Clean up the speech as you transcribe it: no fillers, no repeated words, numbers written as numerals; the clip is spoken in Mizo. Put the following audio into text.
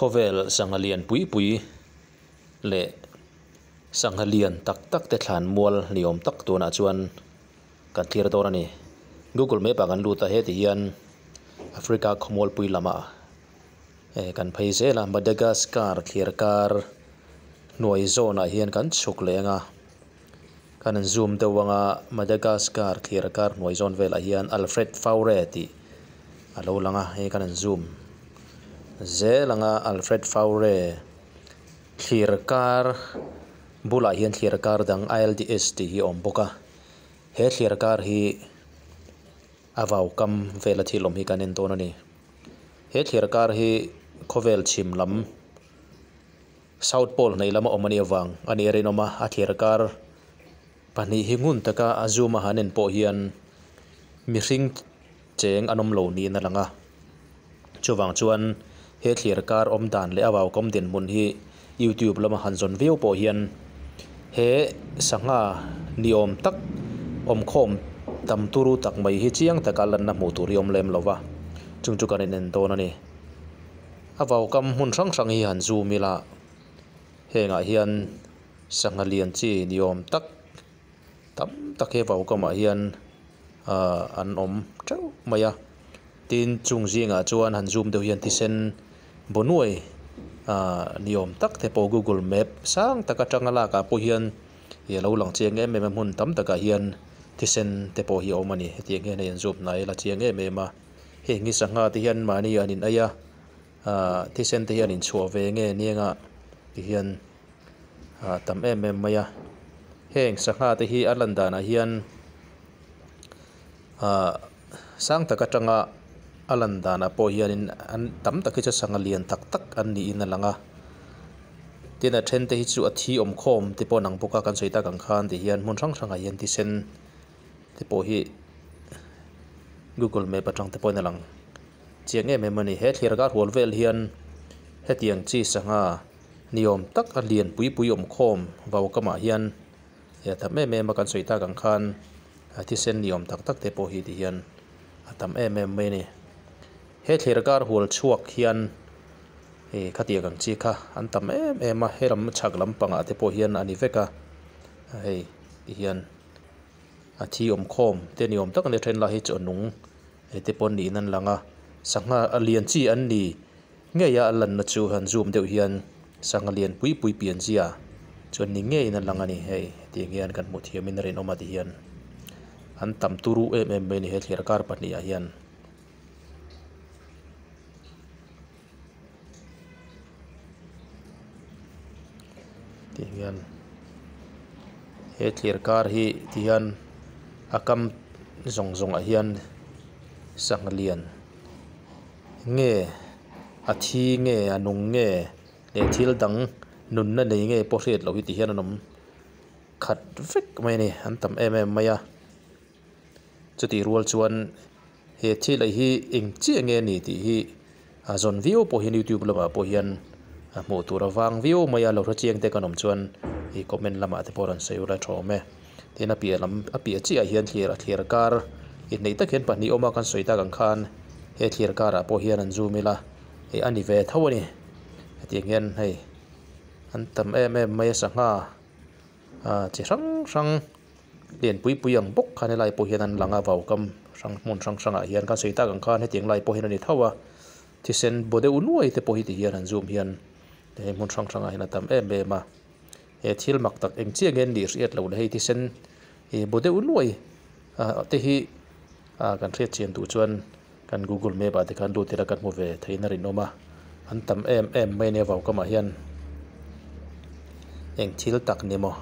Khawvel sangha lian pui pui leh sangha lian tak tak te thlan mual ni awm tak tunah chuan kan thlir dawn a ni google map ah kan lut a heti hian Africa khawmualpui lamah eh kan phei zel a Madagascar thlir kar hnuai zawnah hian kan chhuk leh ang a kan han zoom deuh ang a Madagascar thlir kar hnuai zawn velah hian Alfred Faure tih a lo lang a hei kan han zoom zel ang a Alfred Faure thlir kar bulah hian thlir kar dang I_L_D_S tih hi a awm bawk a he thlir kar hi a vau kam vel a thil awm hi kan en dawn a ni he thlir kar hi khawvel chhim lam south pole hnaih lama awm a nih avang a nih a rinawm a a thlir kar pahnih hi ngun taka a zoom a han en pawh hian mihring cheng an awm lo niin a lang a chuvang chuan he thlir kar awm dan leh a vau kawm dinhmun hi youtube lama han zawn viau pawh hian he sangha ni awm tak awm khawm tam turu tak mai hi chiang taka lanna hmuh tur hi a awm lem lo va chung chu kan in en dawn a ni a vau kam hmun hrang hrang hi han zoom ila hengah hian sangha lian chi ni awm tak tam tak he vau kamah hian ahh an awm teuh mai a tin chung zingah chuan han zoom deuh hian thisen bawhnuai ahh ni awm tak te pawh google map sang tak atanga lak ah pawh hian ih alo lang chiang em em a hmun tam takah hian thisen te pawh hi a awm a ni hetiang hian hei an zoom hnai la chiang em em a heng hi sangha te hian mahni an in ei a ahh thisen te hian inchhuah ve nge nia ti hian ah tam em em mai a heng sangha te hi a lan danah hian ah sang tak atanga a lan danah pawh hianin an tam tak hi chu sangha lian tak tak an niin a lang a tin a then te hi chu a thi awm khawm te pawh an ang bawk a kan sawi tak ang khan ti hian hmun hrang hrangah hian thisen te pawh hi google map atang te pawhin a lang chiang em em a ni he thlir kar hual vel hian hetiang chi sangha ni awm tak a lian pui pui awm khawm vau kamah hian a tam em em a kan sawi tak ang khan a thisen ni awm tak tak te pawh hi ti hian a tam em em mai a ni he thlir kar hual chhuak hian ih khatiang ang chi kha an tam em em a helam chhak lampangah te pawh hian a ni vek a hei ti hian a thi awm khawm te ni awm tak a ni a then lai hi chu a nung he te pawh niin an lang a sangha a lian chi an ni ngei a a lanna chu han zoom deuh hian sangha lian pui pui pian zia chuan ni ngeiin a lang a ni hei hetiang hian kan hmuh thiam in a rinawm a ti hian an tam turu em em mai a ni he thlir kar pahnih ah hian. Ti hian he thlir kar hi ti hian a kam zawng zawng ah hian sangha lian nge a thi nge a nung nge leh thil dang nunna nei nge pawh hriat loh hi ti hian an awm khat vek mai a ni an tam em em mai a chutih rual chuan he thil hi eng chiah nge a ni tih hi a zawn viau pawh hian youtube lamah pawh hian a hmuh tur a vang viau mai a lo hre chiang te kan awm chuan ih comment lamah te pawh rawn sawi ula tha awm e tin a piah lam a piah chiah ah hian thlir a thlir kar inneih tak hian pahnih awm a kan sawi tak ang khan he thlir karah pawh hian an zoom ila ih a ni ve tho a ni hetiang hian hei an tam em em mai a sangha ah chi hrang hrang. Lian pui pui ang bawk khan helai pawh hian an lang a vau kam hrang hmun hrang hrangah hian kan sawi tak ang khan hetiang lai pawh hian a ni tho a thisen baw deuh nuai te pawh hi ti hian an zoom hian hei hmun hrang hrangah hian a tam em em a he thil mak tak eng chiah nge an nih hriat loh leh hei thisen ih baw deuh nuai ah te hi ah kan hriat chian duh chuan kan google map ah te khan lut ila kan hmu ve theihin a rinawm a an tam em em mai a nia vau kamah hian eng thil tak ni maw.